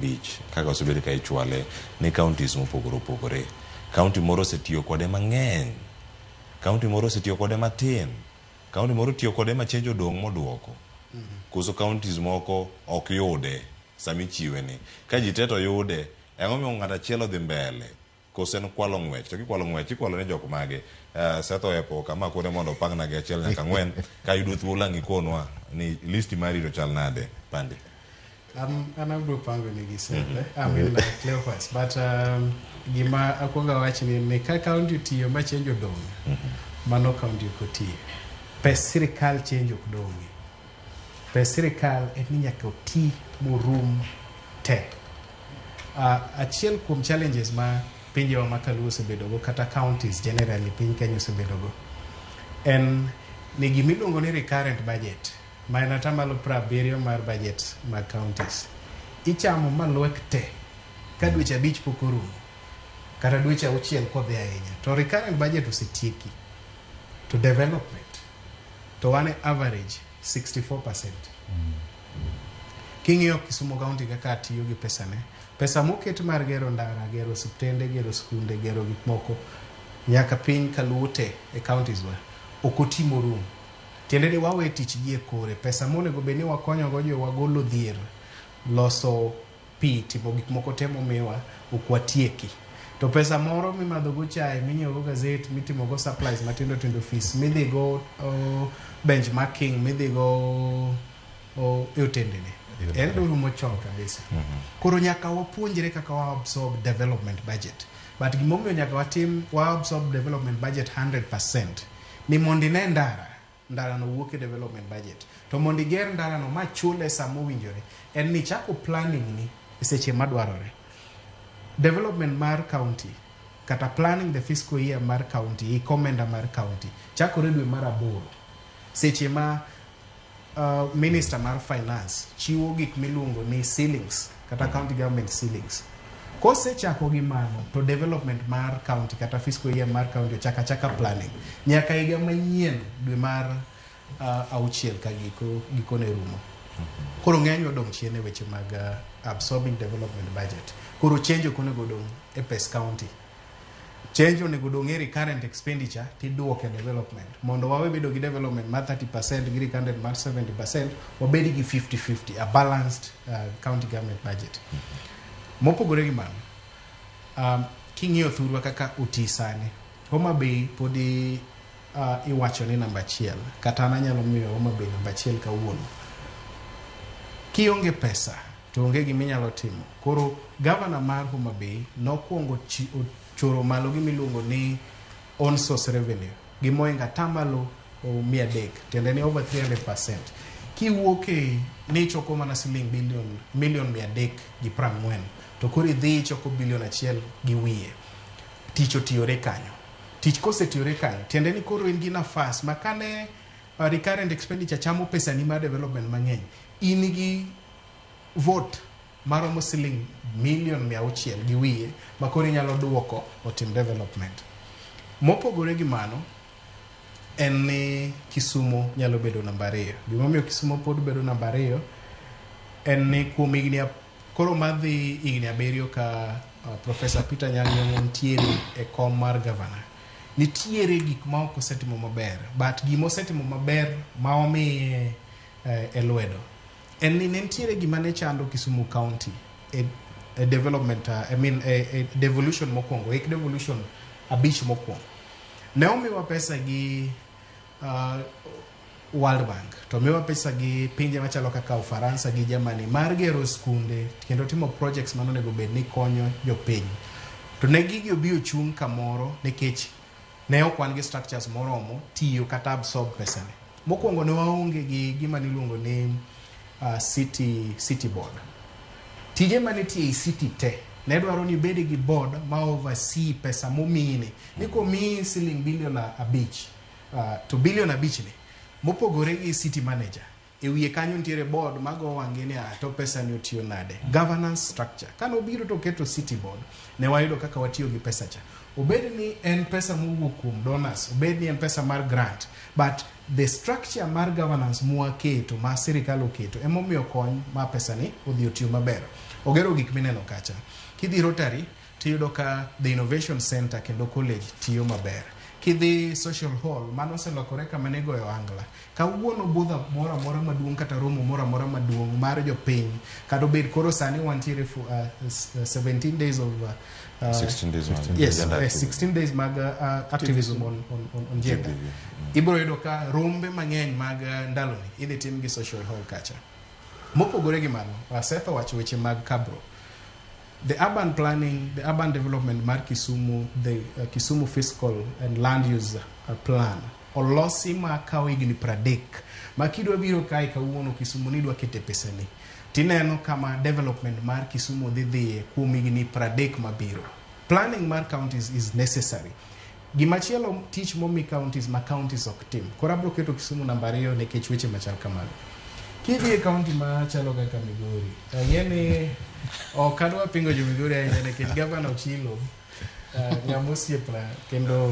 Abich kaka osebed ka ichwale ne counties mopogore opogore. County moro osetiyo kode mang'eny, county moro osetiyo kode matin, county moro otiyo kode ma change odong' moduoko. Koso counties moko ok yude sama ichiwe ni. Ka ji te to yude, ang'o momiyo ng'ato achiel odhi mbele? Koso en kwalo ng'wech? To kikwalo ng'wech, ikwalo ne jok mage? Seth Oepo kama kune mondo opangna gi achiel nyaka ang'wen. Ka yudo thuolo ang' ikonwa ni listi mari to chal nade, Pandi? An abiro pango negi Seth, I mean, Cleophas, but gima akwongo awach ni ka county otiyo ma change odong', mano county ok otiyo. Pes sirikal change ok dong'e. Pes sirikal en ni nyaka oti morum te. Achiel kuom challenges ma pinjewa ma kaluo osebedogo kata counties generally piny Kenya osebedogo en ni gimiluongo ni recurrent budget ma en atamalo 70 mar budget mag counties ichamo malwek te ka dweche 5 pok orumo kata dweche 6 kodhi ahinya to recurrent budget osetieki to development to wan e average 64%. King'iyo Kisumu County kaka tiyo gi pesane, pesa moket mar gero ndara, gero osiptende, gero skunde, gero gik moko nyaka piny kaluo te e counties wa ok oti morum. Tiende ni wawe tich gi e kore. Pesa monego bed ni wakonyogo jowa golo dhier, loso pi, timo gik moko te momiwa ok watieki. To pesa moro mimadho go chae, minyiewo go gazet, mitimo go supplies matindo tindo, fees, midhi go benchmarking, midhi go e otendene en dorumo chon kabisa. Koro nyaka wapuonjre kaka wa absorb development budget. But gimomiyo nyaka watim wa absorb development budget 100% ni mondo ine ndara, ndara no wuok e development budget. To mondo iger ndara no ma chule sama owinjore, en ni chako planning ni e seche madwarore. Development mar county kata planning the fiscal year mar county, iko omenda mar county chakore dwe mar 8 seche ma minister mar finance chiwo gik miluongo ni ceilings kata county government ceilings. Kosechako gi mano to development mar county kata fiscal year mar county ochako achaka planning nyaka higa manyien dwe mar 6 ka gikone rumo. Koro ng'eny odong' chien e weche mag absorbing development budget. Koro change ok onego dong' e pes county. Change onego dong' e recurrent expenditure tiduoke development. Mondo wawe bedo gi development mar 30% gi recurrent mar 70%, wabed gi 50-50, a balanced county government budget. Mopogore gi mano, king'iyo thurwa kaka oti sani, Homa Bay podi iwacho ni namba 1, kata an anyalo miyo Homa Bay namba 1 kawuono. Kionge pesa to onge gima inyalo timo. Koro governor mar Homa Bay nokwongo ochoro malo gima iluongo ni own source revenue gi moingo atamalo 300, tiende ni over 300%. Kiwuok e ni ichoko mana siling milion 340, to koro idhi ichoko bilion 1 gi wiye. Tich otiyore kanyo. Tich kosetiyore kanyo, tiende ni koro in gi nafas ma kane recurrent expenditure chamo pesani mar development mang'eny, in gi vote maromo siling milion 600 gi wiye ma koro inyalo duoko otim development. Mopogore gi mano, en ni Kisumu nyalo bedo namba 2. Gimomiyo Kisumu pod bedo namba 2 en ni kuom higni koro madhi higni 7 ka Professor Peter Anyang' Nyong'o nitiere e kom mar governor. Nitiere gik ma ok osetimo maber, but gima osetimo maber ma omiye e lwedo en ni ne nitiere gima ne chando Kisumu County e development, I mean, e devolution mokwongo, hik devolution 5 mokwongo. Ne omiwa pesa gi World Bank, to omiwa pesa gi pinje machalo kaka Ufaransa gi Germany mar gero skunde kendo timo projects mane onego bed ni konyo jopiny. To ne gigi obi ochung' kamoro nikech ne ok wan gi structures moromo tiyo kata absorb pesa ni. Mokwongo ne waonge gi gima niluongo ni city board. Tije manitie ei city te ne dwaro ni ibed gi board ma oversee pesa momiyi ni. Ni komiyi siling bilion 5, to bilion 5 ni mopogore gi city manager, e wiye kanyo nitiere board mago wang'e ni to pesa ni otiyo nade. Governance structure. Kane obiro to oketo city board, ne wayudo kaka watiyo gi pesa cha. Obed ni en pesa mowuok kuom donors, obed ni en pesa mar grant, but the structure mar governance mwaketo, ma sirikal oketo, emomiyo kony ma pesa ni odhi otiyo maber. Ogero gik mineno kacha. Kidhi Rotary tiyudo ka the Innovation Center kendo college tiyo maber. Kidhi Social Hall, mano oselokore kama ne goyo angla. Kawuono budha moro amora maduong' kata romo moro amora maduong' mar jopiny kata obed koro sani wantiere 17 days of 16 days mag yes, gender activism. 16 days mag activism on gender. GBV. Ibiro yudo ka rombe mang'eny mag ndaloni idhi tim gi social hall kacha. Mopogore gi mano, Seth owacho weche mag Cabro. The urban planning, the urban development mar Kisumu, the Kisumu Fiscal and Land Use Plan, olosi ma kawo higni 30 ma kidwa biro kae kawuono Kisumu ni idwa kete pesani tineno kama development mar Kisumu dhi dhiye kuom higni 30 mabiro. Planning mar counties is necessary. Gimachielo tich momi counties ma counties ok tim. Koro abiro keto Kisumu namba 2 nikech weche machal kamago. Kidhi e county machalo kaka Migori, ang'e ni ok adwa pingo jo Migori ahinya nikech gavana Ochilo ng'ama osiepna kendo